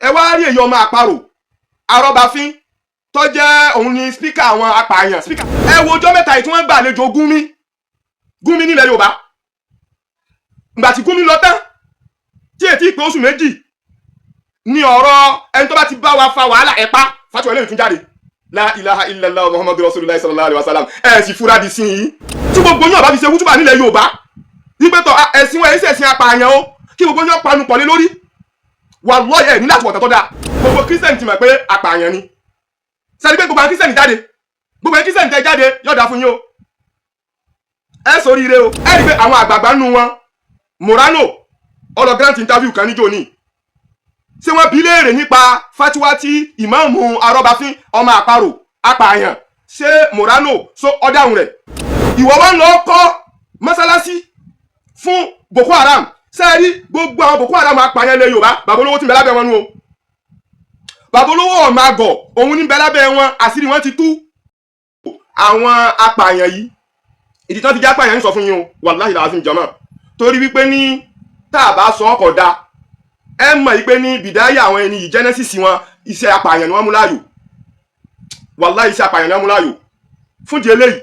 Ẹ wá rí èyí ọmọ àparò arọ́bàfín tó jẹ́ òun ni speaker àwọn apààyàn, speaker. Ẹ wo ọjọ́ 3 yìí tí wọ́n gbà àlejò Gúnmi, Gúnmi nílẹ̀ Yorùbá. Ìgbà tí Gúnmi lọ tán, tí ètí ìpè oṣù 2 ní ọ̀rọ̀ ẹni tó bá ti bá wa fa wàhálà, ẹ̀pá fatuwa eléyìí tún jáde. La ilaha illallah Muhammadu rasulillah sallallahu alayhi wa sallam. Ẹ̀ sì fura di sí yìí tí gbogbo yín ọba fi ṣe wútúbà nílẹ̀ Yorùbá wípé tọ ẹ̀sìn wọn ẹ̀sìn ẹ̀sìn apààyàn o, kí gbogbo yín panu pọ̀ lé lórí. Wallahi, ẹ̀ ní láti wọ̀tẹ̀ tó dáa. Gbogbo Christian ti mọ̀ pé apààyàn ni. Sẹ́ni pé gbogbo àwọn Christian jáde, gbogbo àwọn Christian tẹ jáde, yóò dáa fún yín o, ẹ sóríire o. Ẹ rí i pé àwọn àgbààgbà nù wọn, Morano ọlọ grant interview kan níjó ní, ṣé wọ́n bi léèrè nípa fatiwa tí ìmáàmù arọ́bàfín ọmọ àparò apààyàn? Ṣé Morano so ọ̀dáhùn rẹ̀? Ìwọ wá ń lọ kọ́ mọ́sálásí fún Boko Haram. Sẹ́ẹ̀rí gbogbo àwọn Boko Haram apààyàn ilẹ̀ Yorùbá, bàbá olówó tí ń bẹ lábẹ́ wọn nú o. Bàbá olówó ọ̀mà àgọ̀ òun ní bẹ lábẹ́ wọn, àṣírí wọn ti tú. Àwọn apààyàn yìí, ìdí tí wọ́n fi já apààyàn ń sọ fún yín o, wàláhì làásìm jama, torí wípé ní tá a bá sọ ọkọ̀ da, ẹ mọ̀ yìí pé ní bìdáyà àwọn ẹni yìí, genesis wọn, iṣẹ́ apààyàn ni wọ́n mú láàyò. Wàláhì, iṣẹ́ apààyàn ni wọ́n mú láàyò. Fún di eléyìí,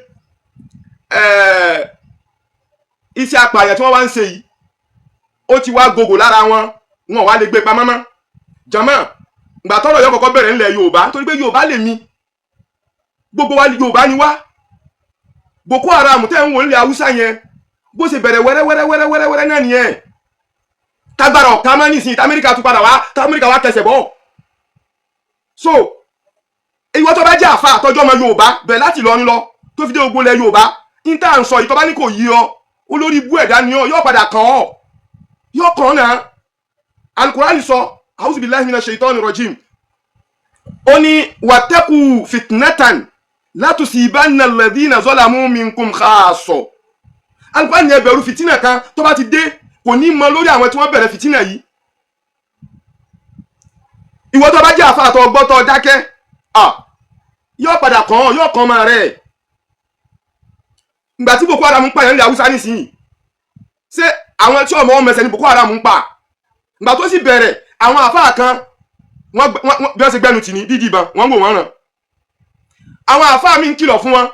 iṣẹ́ apààyàn tí wọ́n wá ń ṣe yìí, ó ti wá gògò lára wọn, wọn wá lè gbé pamọ́ mọ́. Jama, ìgbà tọ́rọ̀ yọ kọ́kọ́ bẹ̀rẹ̀ ńlẹ̀ Yorùbá, torí pé Yorùbá lè mi, gbogbo wa Yorùbá ni wá. Boko Haram tẹ́ ń wò nílẹ̀ Haúsá yẹn, bó ṣe bẹ̀rẹ̀ wẹ́rẹ́ wẹ́rẹ́ wẹ́rẹ́ wẹ́rẹ́ wẹ́rẹ́ náà nìyẹn. Tágbára ọ̀ká mọ́ nísìnyí, tí Amẹ́ríkà tún padà wá, tí Amẹ́ríkà wá tẹsẹ̀ bọ́. So ìwọ tó bá jẹ́ àfa àtọ́jú ọmọ Yorùbá, bẹ̀rẹ̀ láti Ìlọrin lọ tó fi dé gbogbo ilẹ̀ Yorùbá, ní tá à ń sọ yìí, tó bá ní kò yí ọ, olórí ibú ẹ̀dá ni ọ, yóò padà kàn ọ́, yóò kàn ọ́ náà. Alukurani sọ, a'udhu billahi minash shaitani rajim, ó ní wattaqu fitnatan la tusibanna alladhina zalamu minkum khassa. Alukurani ní ẹ bẹ̀rù fìtínà kan, tó bá ti dé, kò ní mọ lórí àwọn tí wọ́n bẹ̀rẹ̀ fìtínà yìí. Ìwọ tó bá jẹ́ àfa àtọ̀ gbọ́tọ̀ dákẹ́, yóò padà kàn ọ́, yóò kàn ọmọ rẹ̀. Ìgbà tí Boko Haram ń pààyàn ní Haúsá nísìnyí, ṣé àwọn tí ọmọ ọmọ ẹsẹ̀ ní Boko Haram ń pa? Ìgbà tó sì bẹ̀rẹ̀, àwọn àfáà kan, wọ́n bí wọ́n ṣe gbẹ́nu tì ní dídì ìbọn, wọ́n ń wò wọ́n ràn. Àwọn àfáà mi ń kìlọ̀ fún wọn,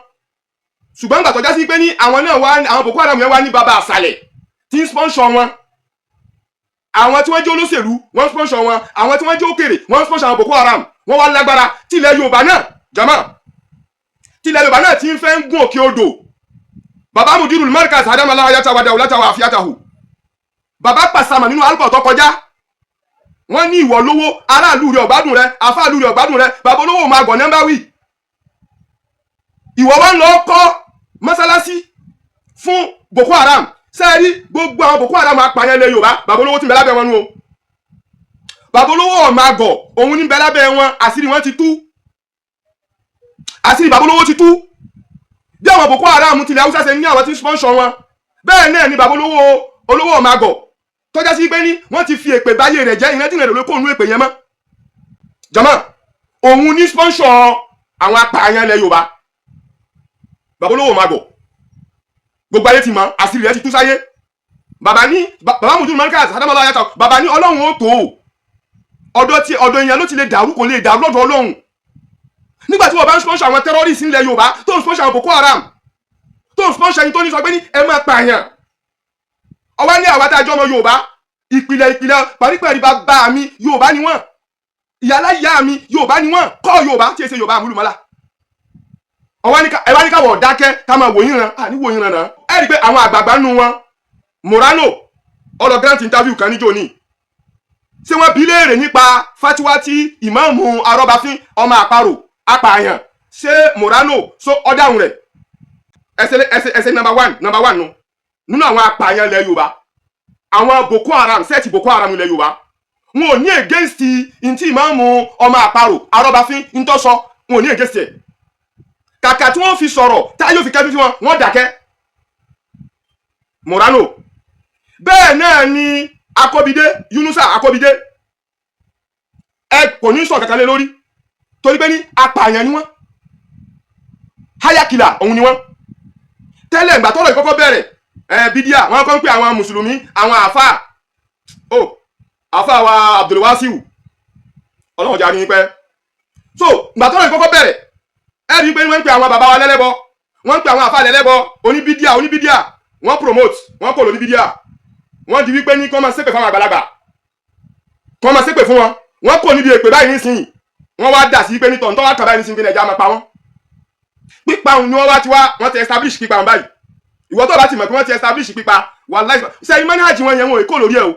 ṣùgbọ́n ìgbà tó já sí pé ní àwọn náà wá, àwọn Boko Haram yẹn wá ní baba àṣàlẹ̀ tí ń sponsor wọn. Àwọn tí wọ́n jẹ́ olóṣèlú, wọ́n sponsor wọn. Àwọn tí wọ́n jẹ́ òkèrè, wọ́n sponsor àwọn Boko Haram. Wọ́n wá lágbára. Tilẹ̀ Yorùbá náà, jama, tilẹ̀ Yorùbá náà ti ń fẹ́ ń gún òkè odò. Baba mudirul markaz adamala ayata wa dawlata wa afiyatahu, baba pàṣàmà nínú alukọ̀ tó kọjá, wọ́n ní ìwọ lówó, aráàlú rẹ̀ ọ̀gbádùn rẹ̀, àfáàlú rẹ̀ ọ̀gbádùn rẹ̀, baba olówó máa gọ̀ nẹ́mbà wí. Ìwọ wá ń lọ kọ́ mọ́sálásí fún Boko Haram. Sẹ́ẹ̀rí gbogbo àwọn Boko Haram apààyàn ilẹ̀ Yorùbá, baba olówó tí ń bẹ lábẹ́ wọn nú o. Baba olówó ọ̀mà àgọ̀ òun ní bẹ lábẹ́ wọn, àṣírí wọn ti tú, àṣírí baba olówó ti tú. Bí àwọn Boko Haram tilẹ̀ Haúsá ṣe ní àwọn tí ń sponsor wọn, bẹ́ẹ̀ náà ni baba olówó, olówó ọ̀mà àgọ̀ tọ́já sí pé ní wọ́n ti fi èpè báyé rẹ̀ jẹ́, ìrántí rẹ̀ ló kó òun èpè yẹn mọ́. Jama, òun ní sponsor àwọn apààyàn ilẹ̀ Yorùbá. Baba olówó ọ̀mà àgọ̀, gbogbo ayé ti mọ̀, àṣírí rẹ̀ ti tú sáyé. Bàbá ní, bàbá mudu markaz adamala ayata, bàbá ní Ọlọ́run ó tó ọ̀dọ̀ tí ọ̀dọ̀ èèyàn ló ti lè dàrú, kò lè dàrú lọ́dọ̀ Ọlọ́run. Nígbà tí wọ́n bá ń sponsor àwọn terrorists nílẹ̀ Yorùbá, tó ń sponsor àwọn Boko Haram, tó ń sponsor ẹni tó ní sọ pé ní ẹ máa pààyàn, ọwọ́ ní àwa tá a jọ ọmọ Yorùbá, ìpìlẹ̀ ìpìlẹ̀ paríparí, bàbá mi Yorùbá ni wọ́n, ìyálà ìyá mi Yorùbá ni wọ́n, kọ́ Yorùbá tí èsè Yorùbá àmúlùmọ́lá. Ọwọ́ ní ẹ wá ní káwọ̀ dákẹ́, ká máa wò yín ran à ní wò yín ran náà. Ẹ rí i pé àwọn àgbààgbà nù wọn, Morano ọlọ grant interview kan níjó ní, ṣé wọ́n bi léèrè nípa fatiwa tí ìmáàmù arọ́bàfín ọmọ àparò apààyàn? Ṣé Morano so ọ̀dáhùn rẹ̀? Ẹsẹ̀ ẹsẹ̀ ẹsẹ̀ number one, number one nu nínú àwọn apààyàn ilẹ̀ Yorùbá, àwọn Boko Haram, set Boko Haram ilẹ̀ Yorùbá, wọn ò ní against ntí ìmáàmù ọmọ àparò arọ́bàfín ntọ́sọ, wọn ò ní against ẹ̀. Kàkà tí wọ́n fi sọ̀rọ̀ tá yóò fi kẹ́fí fún wọn, wọ́n dákẹ́. Morano, bẹ́ẹ̀ náà ni Akóbidé, Yunusa Akóbidé, ẹ kò ní sọ kankan lé lórí, torí pé ní apààyàn ni wọ́n, hayakila òun ni wọ́n tẹ́lẹ̀. Ìgbà tọ́rọ̀ ìkọ́kọ́ bẹ̀rẹ̀, ẹ bídíà wọ́n kọ́ ń pè àwọn mùsùlùmí, àwọn àfà, ó àfà wa Abdulwasiu. Ọlọ́run jà ní pẹ́. So ìgbà tọ́rọ̀ ìkọ́kọ́ bẹ̀rẹ̀, ẹ rí i pé wọ́n ń pe àwọn bàbá wa lẹ́lẹ́bọ, wọ́n ń pe àwọn àfa lẹ́lẹ́bọ, oníbídíà, oníbídíà. Wọ́n promote, wọ́n kò lóníbídíà. Wọ́n di wípé ní kọ́ máa ṣépè fáwọn àgbàlagbà, kọ́ máa ṣépè fún wọn. Wọ́n kò níbi èpè báyìí nísìnyí, wọ́n wá dà sí pé ní tọ̀ntọ́ wá kà báyìí nísìnyí pé ẹja máa pa wọ́n. Pípa òun ni wọ́n wá ti wá, wọ́n ti establish pípa òun báyìí. Ìwọ tó bá ti mọ̀ pé wọ́n ti establish pípa wà láì sẹ́yìn, manhaj wọn yẹn, wọn ò kó lórí ẹ̀ o.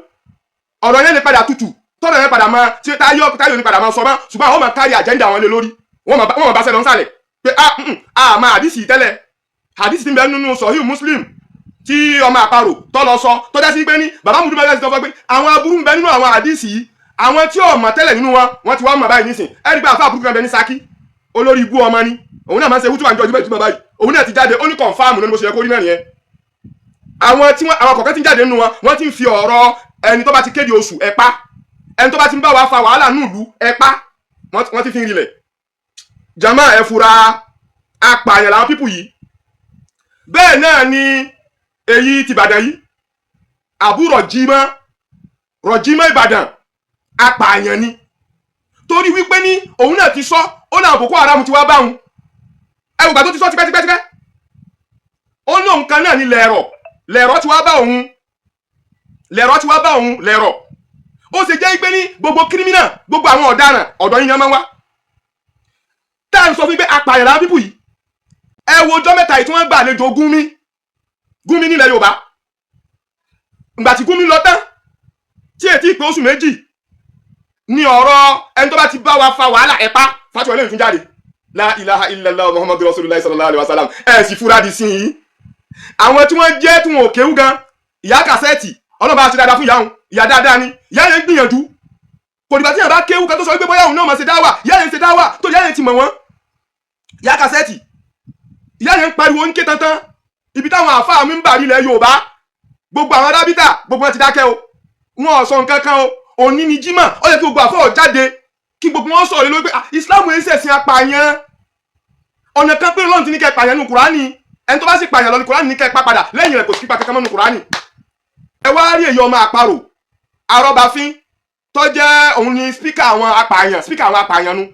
Ọ̀rọ̀ yẹn lè padà tutù, tọ́rọ̀ yẹn padà máa tí táyọ̀ táyọ̀ ní padà máa sọ mọ́, ṣùgbọ́n àwọn máa kárí agenda wọn lé lórí. Wọ́n máa bá sẹ́lọ̀ ń sàlẹ̀ pé a a máa àdìsí tẹ́lẹ̀, àdìsí ti ń bẹ nínú Sahih Muslim tí ọmọ àparò tọ́ lọ sọ, tọ́já sí pé ní bàbá mudu bá ti sọ pé àwọn aburú ń bẹ nínú àwọn àdìsí yìí. Àwọn tí ò mọ̀ tẹ́lẹ̀ nínú wọn, wọ́n ti wá mọ̀ báyìí nísìn. Ẹ rí pé àfa àbúrú kan bẹ ní Ṣakí, olórí ibú ọmọ ni òun náà, máa ń ṣe wútúbà níjọ́ ìjọba báyìí. Òun náà ti jáde, ó ní confirm lóní bó ṣe yẹ kó rí náà nìyẹn. Àwọn tí wọ́n, àwọn kọ̀ọ̀kan ti ń jáde nínú wọn, wọ́n ti ń fi ọ̀rọ̀ ẹni tó bá ti kéde oṣù ẹ̀ pa, ẹni tó bá ti ń bá wa fa wàhálà nílùú ẹ̀ pa, wọ́n ti fi ń rinlẹ̀. Jama, ẹ fura, apààyàn làwọn people yìí. Bẹ́ẹ̀ náà ni èyí ti Ìbàdàn yìí, àbúrò Jímọ̀ Rọ̀jímọ̀ Ìbàdàn, apààyàn ni, torí wípé ní òun náà ti sọ, ó náà Boko Haram ti wá báwọn. Ẹ wò gbà tó ti sọ tipẹ́tipẹ́tipẹ́, ó lóun kan náà ní lẹ̀rọ̀, lẹ̀rọ̀ ti wá bá òun, lẹ̀rọ̀ ti wá bá òun lẹ̀rọ̀. Ó ṣe jẹ́ pé ní gbogbo criminal, gbogbo àwọn ọ̀daràn, ọ̀dọ̀ yín ni wọ́n máa ń wá, tá à ń sọ fún pé apààyàn làwọn people yìí. Ẹ wo ọjọ́ mẹ́ta yìí tí wọ́n gbà àlejò Gúnmi, Gúnmi nílẹ̀ Yorùbá. Ìgbà tí Gúnmi lọ tán, tí ètí ìpè oṣù 2 ní ọ̀rọ̀ ẹni tó bá ti bá wa fa wàhálà ẹ̀pá fatiwa lẹ́yìn tún jáde. La ilaha illallah Muhammadu Rasulullah sallallahu alayhi wa sallam. Ẹ̀ sì fúra di sí yìí, àwọn tí wọ́n jẹ́ tí wọn ò kéwú gan, ìyá kàsẹ́ẹ̀tì, ọlọ́ba àti dáadáa fún ìyá òun, ìyá dáadáa ni ìyá yẹn ń gbìyànjú. Kò dìgbà tí yàrá bá kéwú kan tó sọ wípé bóyá òun náà máa ṣe dáwà. Ìyá yẹn ń ṣe dáwà tó, ìyá yẹn ti mọ̀ wọ́n. Ìyá kàsẹ́ẹ̀tì, ìyá yẹn ń pariwo, ń ké tantan. Ibi táwọn àáfàá mi ń bà nílẹ̀ Yorùbá, gbogbo àwọn arábítà, gbogbo wọn ti dákẹ́ o, wọn ò sọ nǹkan kan o. Òní ni jímọ̀, ó yẹ kí gbogbo àfọ̀ jáde, kí gbogbo wọn sọ̀rọ̀ lórí pé Islam ń ṣẹ̀sìn apààyàn. Ọ̀nà kan pé Ọlọ́run ti ní kẹ́ pààyàn nínú Kùránì. Ẹni tó bá sì pààyàn lọ ní Kùránì ní kẹ́ pa padà lẹ́yìn rẹ̀, kò sí pípa kankan mọ́ nínú Kùránì. Ẹ wá rí èyí ọmọ àparò arọ́bàfín tó jẹ́ òun ni speaker àwọn apààyàn, speaker àwọn apààyàn nu,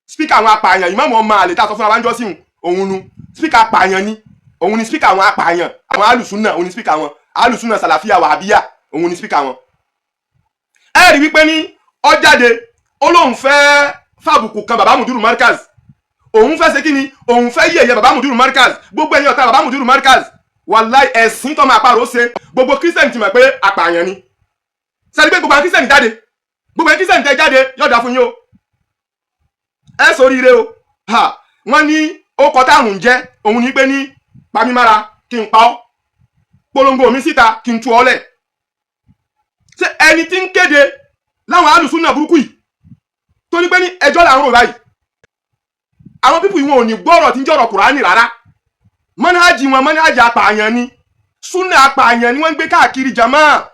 speaker àwọn apààyàn, ìmáàmù ọmọ àlè tá a sọ fún wa wájú sí òun nu, speaker apààyàn ni òun ni, speaker àwọn apààyàn, àwọn alùsùnà, òun ni speaker wọn, alùsùnà sàlàfíà wàhábíyà, òun ni speaker wọn. Ẹ rí wípé ní ó jáde, ó lóun fẹ́ fàbùkù kan bàbá Mudiru Markaz, òun fẹ́ ṣe kí ni, òun fẹ́ yẹ̀yẹ́ bàbá Mudiru Markaz. Gbogbo ẹ̀yin ọ̀tá bàbá Mudiru Markaz, wàláì, ẹ̀sìn tó máa parọ́ ṣe, gbogbo Christian ti mọ̀ pé apààyàn ni. Sẹ́ni pé gbogbo àwọn Christian jáde, gbogbo ẹ̀yin Christian tẹ jáde, yóò dá fún yín o, ẹ sóríire o. Ha, wọ́n ní ó kọ táàrùn jẹ́ òun ní pé ní pamímára kí n pa ọ́, polongo mi síta kí n tú ọ lẹ̀. Ṣé ẹni tí ń kéde láwọn alùsùnà burúkú yìí tó ní pé ní ẹjọ́ là ń rò báyìí, àwọn people yìí, wọn ò ní gbọ́rọ̀ tí ń jọ̀rọ̀ Kùránì rárá. Manhaj wọn, manhaj apààyàn ni, súnà apààyàn ni wọ́n ń gbé káàkiri, jàmá.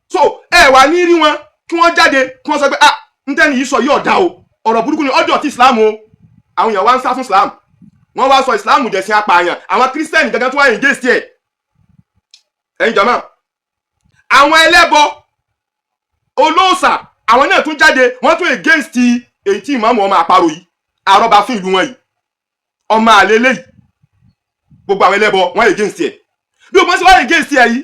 So ẹ wà ní rí wọn kí wọ́n jáde kí wọ́n sọ pé, ah, ntẹ́ni yìí sọ yìí ọ̀dà o, ọ̀rọ̀ burúkú ni, ọ̀dọ̀ tí Islam o. Àwọn èèyàn wá ń sá fún Islam, wọ́n wá sọ Islam dẹ̀sìn apààyàn. Àwọn Kírísítẹ́nì gangan tó wá against ẹ̀. Ẹ̀yin jàmá, àwọn ẹlẹ́bọ olóòṣà, àwọn náà tún jáde, wọ́n tún against èyí tí ìmáàmù ọmọ àparò yìí, àrọ́bà fún ìlú wọn yìí, ọmọ àlè léyìí. Gbogbo àwọn ẹlẹ́bọ, wọ́n against ẹ̀. Bí o ṣe wá against ẹ̀ yìí,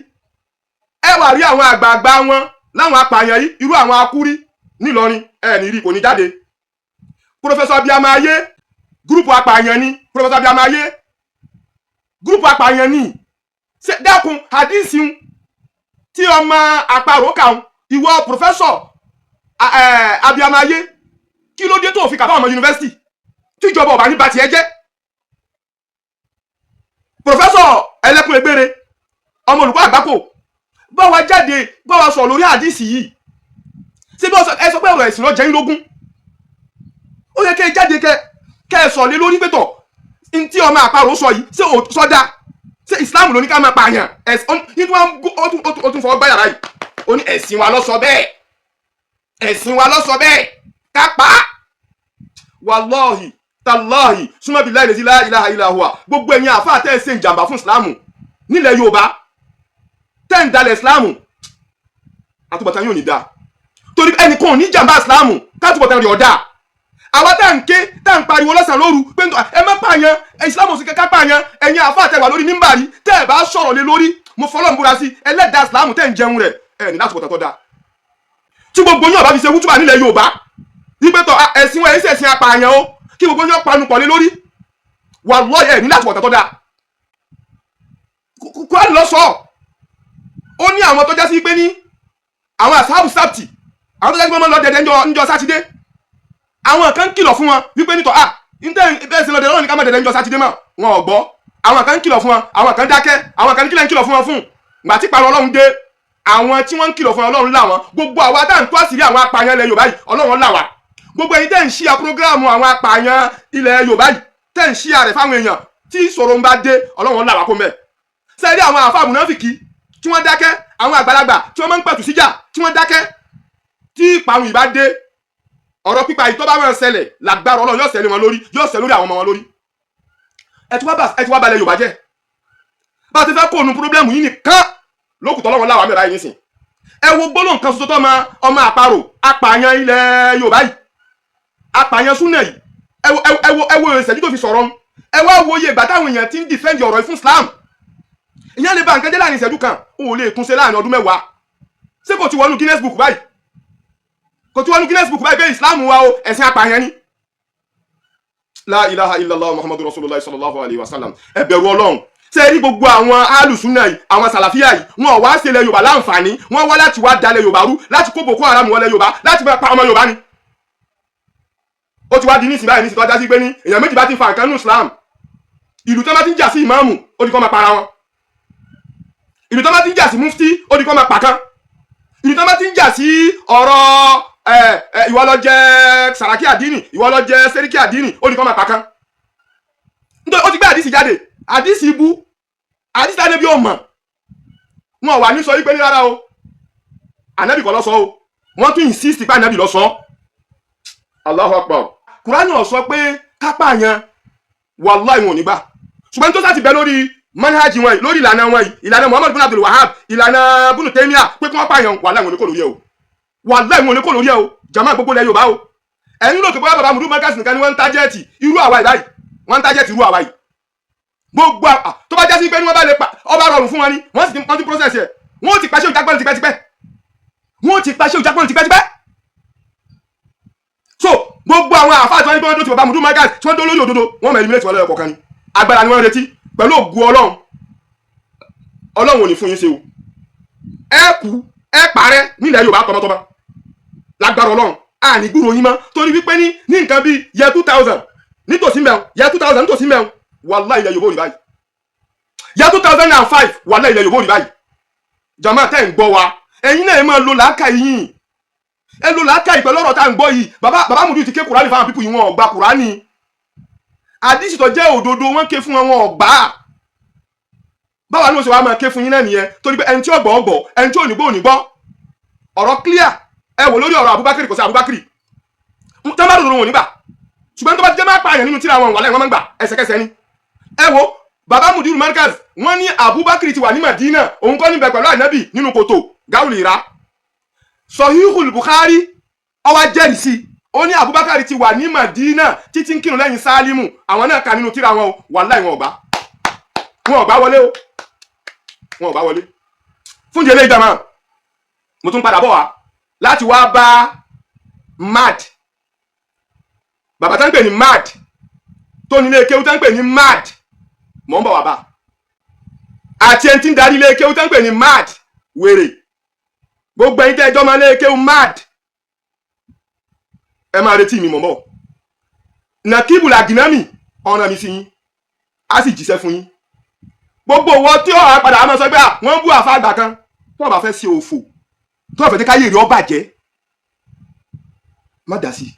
ẹ wà rí àwọn àgbààgbà wọn láwọn apààyàn yìí, irú àwọn akúrí nílọrin, ẹ ní rí kò ní jáde. Professor Abiyamọ Ayé, group apààyàn ni Professor Abiyamọ Ayé, group apààyàn ni. Ṣe dákun, hadisi tí ọmọ àparò kà ń, ìwọ Professor Abiyamọ Ayé, kí ló dé tó fi kà fáwọn ọmọ yunifásitì tíjọba ọba ní bá tiẹ̀ jẹ́? Professor ẹlẹ́kùn egbére, ọmọ olùkọ́ àgbákò, bá wa jáde, bá wa sọ lórí àdìsí yìí. Ṣé bí ẹ sọ pé ọ̀rọ̀ ẹ̀sìn lọ jẹ́ yín lógún, ó yẹ kẹ́ ẹ jáde, kẹ́ ẹ sọ lé lórí pẹ̀tọ̀ ntí ọmọ àparò sọ yìí, ṣé sọdá ṣé Islam ló ní ká máa pààyàn? Nítorí wọn ó tún fọwọ́ gbáyàrá yìí, ó ní ẹ̀sìn wa ló sọ bẹ́ẹ̀, ẹ̀sìn wa ló sọ bẹ́ẹ̀, ká pa á. Wàlọ́ọ̀hì tàlọ́ọ̀hì súnmọ́ láì la ilaha illa huwa. Gbogbo ẹ̀yin àfáà tẹ́ ẹ ṣe ìjàmbá fún Islam nílẹ̀ Yorùbá, tẹ́ ń dalẹ̀ Islam, àtúbọ̀tán yóò ní dáa. Torí ẹnìkan ò ní jàǹbá Ìsìláàmù káàtúbọ̀tán rẹ̀ ọ̀dà. Àwa tá à ń ké, tá à ń pariwo lọ́sàn-án lóru pé ẹ má pààyàn, Ìsìláàmù sì kẹ́kẹ́ pààyàn. Ẹ̀yin àfa àtẹwà lórí mímbàrí, tẹ́ ẹ bá sọ̀rọ̀ lé lórí, mo fọlọ́ ń búra sí ẹlẹ́dàá Ìsìláàmù tẹ́ ń jẹun rẹ̀, ẹ̀ ní látúbọ̀tán tó dáa. Tí gbogbo yín ọba fi ṣe wútúbà nílẹ̀ Yorùbá wípé tọ ẹ̀sìn wọn, ẹ̀sìn ẹ̀sìn apààyàn o, kí gbogbo yín panu pọ̀ lé lórí, wallahi, ẹ̀ ní látúbọ̀tán tó dáa. Kúránì lọ sọ, ó ní àwọn tó jásí pé ní àwọn àsáàbù sábtì, àwọn tó jásí pé wọ́n lọ dẹ̀dẹ̀ ńjọ́ Sátidé, àwọn kan kìlọ̀ fún wọn wípé nítọ̀ à ntẹ́ bẹ́ẹ̀ sí lọ dẹ̀dẹ̀, Ọlọ́run ní ká má dẹ̀dẹ̀ ńjọ́ Sátidé mọ́. Wọn ò gbọ́. Àwọn kan kìlọ̀ fún wọn, àwọn kan dákẹ́, àwọn kan kílẹ̀ ń kìlọ̀ fún wọn fún gbà tí parọ́. Ọlọ́run dé, àwọn tí wọ́n ń kìlọ̀ fún Ọlọ́run là wọ́n. Gbogbo àwa tá à ń tó àṣírí àwọn apààyàn ilẹ̀ Yorùbá yìí, Ọlọ́run là wá. Gbogbo ẹ̀yin tẹ́ ń ṣíà program àwọn apààyàn ilẹ̀ Yorùbá yìí, tẹ́ ń ṣíà rẹ̀ fáwọn èèyàn, tí ìṣòro ń bá dé, Ọlọ́run là wá kó mẹ́. Sẹ́ẹ̀rí àwọn àfa mùnáfìkì tí wọ́n dákẹ́, àwọn àgbàlagbà tí wọ́n máa ń pẹ̀tù síjà tí wọ́n dákẹ́, tí ìparun ìbá dé, ọ̀rọ̀ pípa yìí tó bá máa ṣẹlẹ̀ lágbára Ọlọ́run, yóò ṣẹlẹ̀ wọn lórí, yóò ṣẹ lórí àwọn ọmọ wọn lórí. Ẹ ti wá balẹ̀ Yorùbá jẹ́. Bá a ti fẹ́ kó nu problem yìí nìkan lókùtọ́, Ọlọ́run láwàá mẹ́ra yìí nísìn. Ẹ wo gbólóhùn kan ṣoṣo tó ma ọmọ àparò apààyàn ilẹ̀ Yorùbá yìí, apààyàn súnà yìí, ẹ wo, ẹ wo, ẹ wo ìṣẹ́jú tó fi sọ̀rọ̀. Ẹ wá wo iye ìgbà táwọn èèyàn ti ń defend ọ̀rọ̀ yìí fún Islam. Ìyẹn lè ba nǹkan jẹ́ láàrin ìṣẹ́jú kan, ó lè túnṣe láàrin ọdún 10. Ṣé kò ti wọnú Guinness Book báyìí? Kò ti wọnú Guinness Book báyìí pé Islam wa o, ẹ̀sìn apààyàn ni? La ilaha illallah Muhammadu Rasulullah sallallahu alayhi wa sallam. Ẹ bẹ̀rù Ọlọ́run. Ṣé rí gbogbo àwọn alùsùnà yìí, àwọn sàlàfíà yìí, wọn wá ṣe ilẹ̀ Yorùbá láǹfààní. Wọn wá láti wá dalẹ̀ Yorùbá rú, láti kó Boko Haram wọlé Yorùbá, láti máa pa ọmọ Yorùbá ni. Ó ti wá di nísìnyí báyìí, nísìnyí tó wá já sí pé ní èèyàn méjì bá ti fa nǹkan nù Islam, ìlú tó bá ti ń jà sí ìmáàmù, ó di kọ́ máa para wọn. Ìlú tó bá ti ń jà sí mufti, ó di kọ́ máa pàkan. Ìlú tó bá ti ń jà sí ọ̀rọ̀ ẹ ẹ ìwọ ló jẹ Sàràkí àdínì, ìwọ ló jẹ Sẹ́ríkì àdínì, ó di kọ́ máa pàkan. Nítorí ó ti gbé àdìsí jáde, àdìsí ibú, àdìsí jáde bí ó mọ̀ wọn wà ní sọ wípé ní rárá o, ànábì kọ́ ló sọ o. Wọ́n tún insist pé ànábì ló sọ. Allahu Akbar. Kùránì ó sọ pé kápá yẹn, wàláì, wọn ò ní gbà. Ṣùgbọ́n tó sá ti bẹ lórí manhaj wọn yìí, lórí ìlànà wọn yìí, ìlànà Muhammad bin Abdul Wahab, ìlànà Bunu Taymiya, pé kí wọ́n pààyàn, wàláì, wọn ò ní kó lórí ẹ o. Wàláì, wọn ò ní kó lórí ẹ o. Jama gbogbo ilẹ̀ Yorùbá o, ẹ̀yin lókè bóyá bàbá Mudu Markaz nìkan ni wọ́n ń target irú àwa yìí báyìí. Wọ́n ń target irú àwa yìí. Gbogbo tó bá jásí pé ní wọ́n bá lè pa ọba rọrùn fún wọn ni, wọ́n sì ti, wọ́n ti process ẹ̀, wọ́n ti pàṣẹ òjàgbọ́n tipẹ́tipẹ́, wọ́n ti pàṣẹ òjàgbọ́n tipẹ́tipẹ́. So gbogbo àwọn àfáà tí wọ́n ní pé wọ́n tó ti bàbá Mudu Markaz, tí wọ́n dó lórí òdodo, wọ́n mọ̀ eliminate wọn lọ́yọ̀ kọ̀ọ̀kan ni. Agbára ni wọ́n retí. Pẹ̀lú ògùn Ọlọ́run, Ọlọ́run ò ní fún yín ṣe o. Ẹ kú, ẹ parẹ́ nílẹ̀ Yorùbá tọmọtọmọ lágbára Ọlọ́run. Àní gbúrò yín mọ́, torí wípé ní nǹkan bíi yẹ 2000 nítòsí mẹ́rin, yẹ 2000 nítòsí mẹ́rin, wàláhì, ilẹ̀ Yorùbá ò rí báyìí. Yẹ 2005, wàláhì, ilẹ̀ Yorùbá ò rí báyìí. Jàmáà tẹ́ ń gbọ́ wa, ẹ̀yin náà ẹ máa lo làákàyè yín, ẹ lo làákàyè pẹ̀lú ọ̀rọ̀ tá à ń gbọ́ yìí. Bàbá Mudu ti ké Kùránì fáwọn people yìí, wọn ò gba Kùránì. Àdìsí tó jẹ́ òdodo, wọ́n ké fún wọn, wọn ò gbà á. Báwa ní oṣù wa máa ké fún yín náà nìyẹn, torí pé ẹni tí ó gbọ́ ó gbọ́, ẹni tí ò ní gbọ́ ò ní gbọ́. Ọ̀rọ̀ clear. Ẹ wò lórí ọ̀rọ̀ Abubakar, kò sí Abubakar tó bá dòdò, wọn ò ní gbà. Ṣùgbọ́n tó bá jẹ́ máa pààyàn nínú tíra wọn, wà lẹ́yìn wọn máa ń gbà ẹsẹ̀kẹsẹ̀ ni. Ẹ wo bàbá Mudiru Markaz, wọ́n ní Abubakar ti wà ní Madina, òun kọ́ níbẹ̀ pẹ̀lú ànábì nínú kòtò gáwùlì ìrà. Sahihul Bukhari ó wá jẹ́rìí sí, ó ní Abubakar ti wà ní Madina títí ń kírun lẹ́yìn Sálímù. Àwọn náà kà nínú tíra wọn o. Wàláhì, wọn ò gbà, wọn ò gbà wọlé o, wọn ò gbà wọlé. Fún ìdílé ìjàmà, mo tún padà bọ̀ wá láti wá bá mad bàbá tá ń pè ní mad, tó nílé kéwú tá ń pè ní mad. Mọ̀ ń bọ̀ wá bá àti ẹni tí ń darí ilé kéwú tá ń pè ní mad wèrè. Gbogbo ẹ̀yin tẹ́ ẹjọ́ máa lé kéwú mad, ẹ máa retí mi. Mọ̀ ń bọ̀. Nàkíbù làgìnámì ọ̀ràn mi sí yín, á sì jíṣẹ́ fún yín. Gbogbo owó tí ó padà á máa sọ pé wọ́n ń bú àfa àgbà kan, tó o bá fẹ́ ṣe òfò, tó o fẹ́ jẹ́ káyé rẹ̀ ó bàjẹ́, má dá sí i.